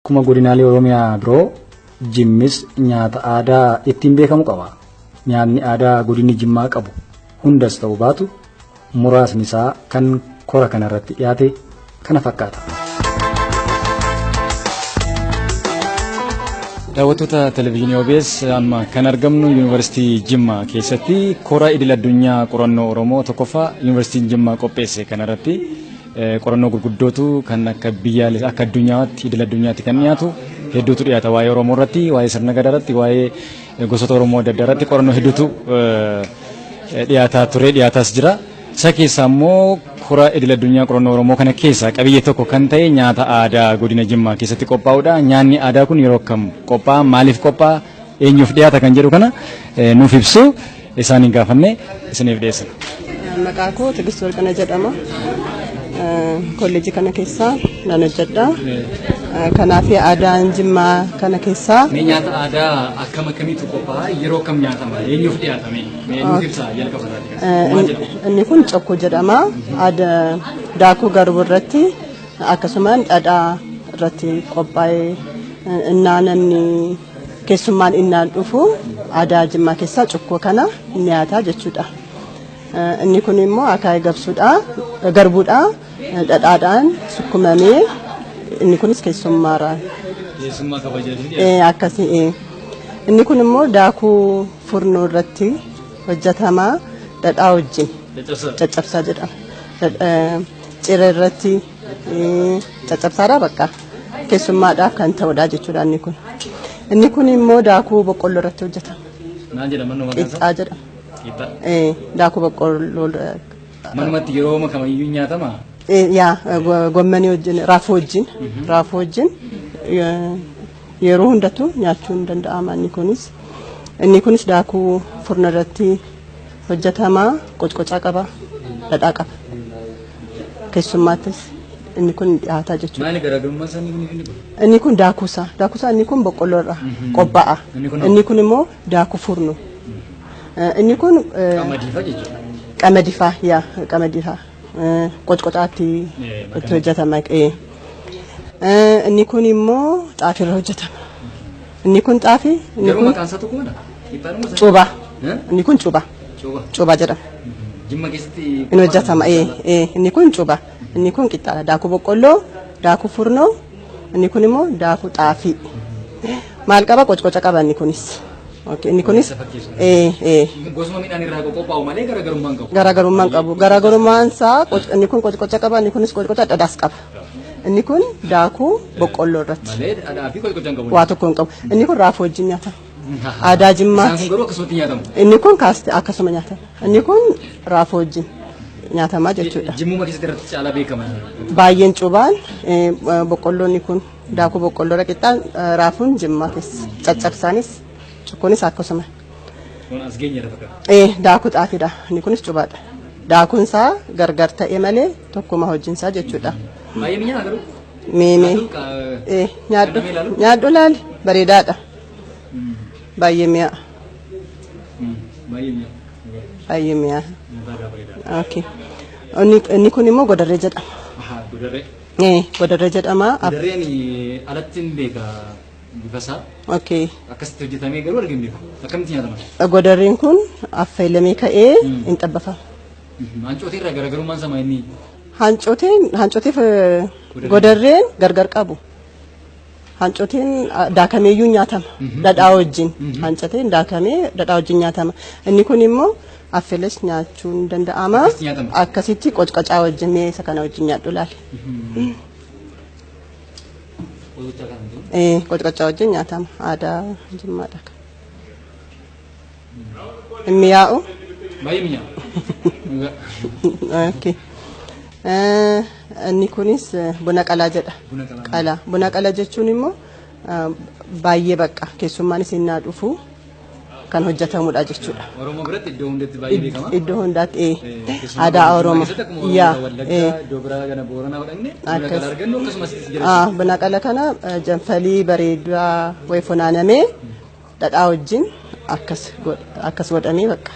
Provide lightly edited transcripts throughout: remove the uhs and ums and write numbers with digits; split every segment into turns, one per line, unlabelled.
Akkuma godinaalee Oromiyaa biroo Jimmis nyaata aadaa ittiin beekamu qaba. Nyaanni aadaa godinni Jimmaa qabu hundas ta'uu baatu muraasni isaa kan kora kanarratti dhiyaate kana fakkaata. Daawwattoota televezyiinii OBS, amma kan argamnu Yuunivarsiitii Jimmaa keessatti kora idil addunyaa qorannoo Oromoo tokkoffaa Yuunivarsiitiin Jimmaa qopheesse kanarratti qorannoo gurguddootu kan akka biyyaalessa, akka addunyaatti, idil addunyaatti kan dhiyaatu hedduutu dhiyaata. Waa'ee Oromoo irratti, waa'ee sirna gadaa irratti, waa'ee gosoota Oromoo adda addaa irratti qorannoo hedduutu dhiyaataa ture, dhiyaataas jira. Isa keessaa immoo kora idil addunyaa qorannoo Oromoo kana keessaa qabiyyee tokko kan ta'e nyaata aadaa godina Jimmaa keessatti qophaa'udha. Nyaanni aadaa kun yeroo kam qophaa'a, maaliif qophaa'a, eenyuuf dhiyaata kan jedhu kana nuuf ibsu isaaniin gaafanne isiniif dhiyeessina.
Maqaa koo Tigist Warqana jedhama. Kolleejjii kana keessa nan hojjedha. Kanaaf aadaan Jimmaa kana keessaa.
Mee nyaata aadaa akkam akkamiitu qophaa'a? Yeroo kam nyaatama? Eenyuuf dhiyaatame? Mee nuuf ibsaa jalqaba irratti. Maal jedhama?
Inni kun cokkoo jedhama. Aadaa daakuu garbuu irratti akkasumaan dhadhaa irratti qophaa'ee innaa namni keessummaan innaan dhufu aadaa Jimmaa keessaa cukkoo kana nyaata jechuudha. Inni kun immoo akaayii gabsuudha, garbuudha, dhadhaadhaan sukkumamee inni kunis keessummaaraan.
Keessummaa kabajaa fi
Akkasii. Inni kun immoo daakuu furnoo irratti hojjetama dhadhaa wajjin.
Caccabsaa.
Caccabsaa jedhama. Cira irratti caccabsaadha, bakka keessummaadhaaf kan ta'udha jechuudha inni kun. Inni kun immoo daakuu boqqolloo irratti hojjetama.
Maal jedhama maqaan isaa?
Qixxaa jedhama.
Qixxaa.
Daakuu boqqolloo.
Manumatti yeroo kamiyyuu nyaatama?
Yaa, gommanii wajjin, raafuu wajjin yeroo hundattuu nyaachuun ni danda'ama inni kunis. Inni kunis daakuu furna irratti hojjetama, qocqocaa qaba, dhadhaa qaba. Keessummaattis inni kun dhiyaataa jechuudha.
Maali garaagarummaan isaanii kun inni kun?
Inni kun daakuusaa. Daakuusaa inni kun boqqolloo irraa qophaa'a.
Inni kun?
Inni kun immoo daakuu furnu. Inni kun
Qamadii fa'a jechuudha.
Qamadii fa'a, yaa, qamadii fa'a. Qocqocaatti itti hojjetama. Inni kun immoo xaafii irra hojjetama. Inni kun xaafii. Inni
Garuu
kun
maqaan isaa tokkumadha? Qixxaadhuma isaa?
Cuba.
Eh?
Inni kun cuba.
Cuba.
Cuba jedhama.
Jimma keessatti
Inni hojjetama. Inni kun cuba. Inni kun qixxaadha. Daakuu boqqolloo, daakuu furnoo, inni kun immoo daakuu xaafii. Maal qaba? Qocqoca qaba inni kunis. Okay, inni kunis
Isa fakkeessu.
ee ee
Gosuma midhaan irraa qophaa'u malee garaagarummaa hin qabu.
Garaagarummaa hin qabu. Garaagarummaan isaa inni kun qocqoca qaba, inni kunis qocqoca dhadhaas qaba. Inni kun daakuu boqqolloo irratti.
Malee dhadhaa fi qocqoca hin qabu.
Waa tokko hin qabu. Inni kun raafuu wajjin nyaatama. Aadaa
Isaan
Jimmaati.
kun garuu akkasumatti nyaatamu.
Inni kun kaaste akkasuma nyaatama. Inni kun raafuu wajjin nyaatama jechuudha.
Jimmuma keessatti irratti caalaa beekama.
Baay'een cubaan, boqqolloonni kun daakuu boqqolloo irra qixxaan, raafuun Jimmaa keessa. Caccabsaanis cukkuunis akkasuma.
Kun as geenye irra fakkaata.
Daakuu xaafiidha. Inni kunis cubaadha. Daakuun isaa gargar ta'e malee tokkuma hojiin isaa jechuudha.
Baay'ee mi'aa garuu.
Meemee. Nyaadhu.
Namni ilaalu?
Nyaadhu, laali. Bareedaadha. Baay'ee mi'a.
Baay'ee mi'aa.
Baay'ee mi'a.
Nyaata aadaa bareedaadha.
Okay. Inni kun immoo godarree jedhama.
Ahaa, godarree.
Godarree jedhama.
Godarreen alatti hin beeka bifa isaa. Akkasitti hojjetamee garuu arginu beeku. Akkamitti nyaatama?
Godarreen kun affeelamee ka'ee hin xabbafama.
Hancootee irraa garaagarummaan isaa maal inni?
Hancooteef godarreen gargar qabu. Hancooteen daakameeyyuu nyaatama. Dhadhaa wajjin. Hancoteen daakamee dhadhaa wajjin nyaatama. Inni kun immoo affeeles nyaachuun danda'ama.
Akkasitti nyaatama?
Akkasitti qocqocaa wajjin, mee isa kana wajjin nyaadhu, laali.
Qocqocaa kana jiru.
Qocqocaa wajjin nyaatama. Aadaa Jimmaadha. Hin mi'aa'u?
Baay'ee mi'aa.
Okay. Inni kunis buna qalaa jedha.
Buna qalaa.
Qalaa. Buna qalaa jechuun immoo baay'ee bakka keessummaan isin naa dhufu kan hojjetamudha jechuudha.
Oromoo biratti iddoo hundatti baay'ee beekama.
Iddoo hundaatti
Keessumaa
aadaa
Jimmaa
Oromoo.
keessatti akkuma Oromoo Wallaggaa iddoo biraa kana Booranaa fudhanne buna qalaa argannu akkasumas jira.
Buna qala kana janfalii bareedaa wayii funaanamee dhadhaa wajjin akkas godhamee bakka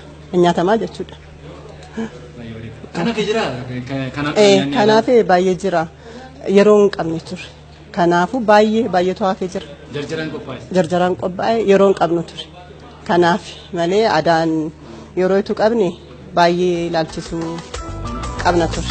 nyaatamaa jechuudha.
Baay'ee bareeda. Kanaaf jira kanaaf
Kanaaf baay'ee jira. Yeroo hin qabne turre. Kanaafuu baay'ee baay'eetu hafee jira.
Jarjaraan qophaa'e.
Jarjaraan qophaa'e yeroo hin qabnu ture. Kanaaf malee aadaan yeroo itti qabne baay'ee ilaalchisuu qabna ture.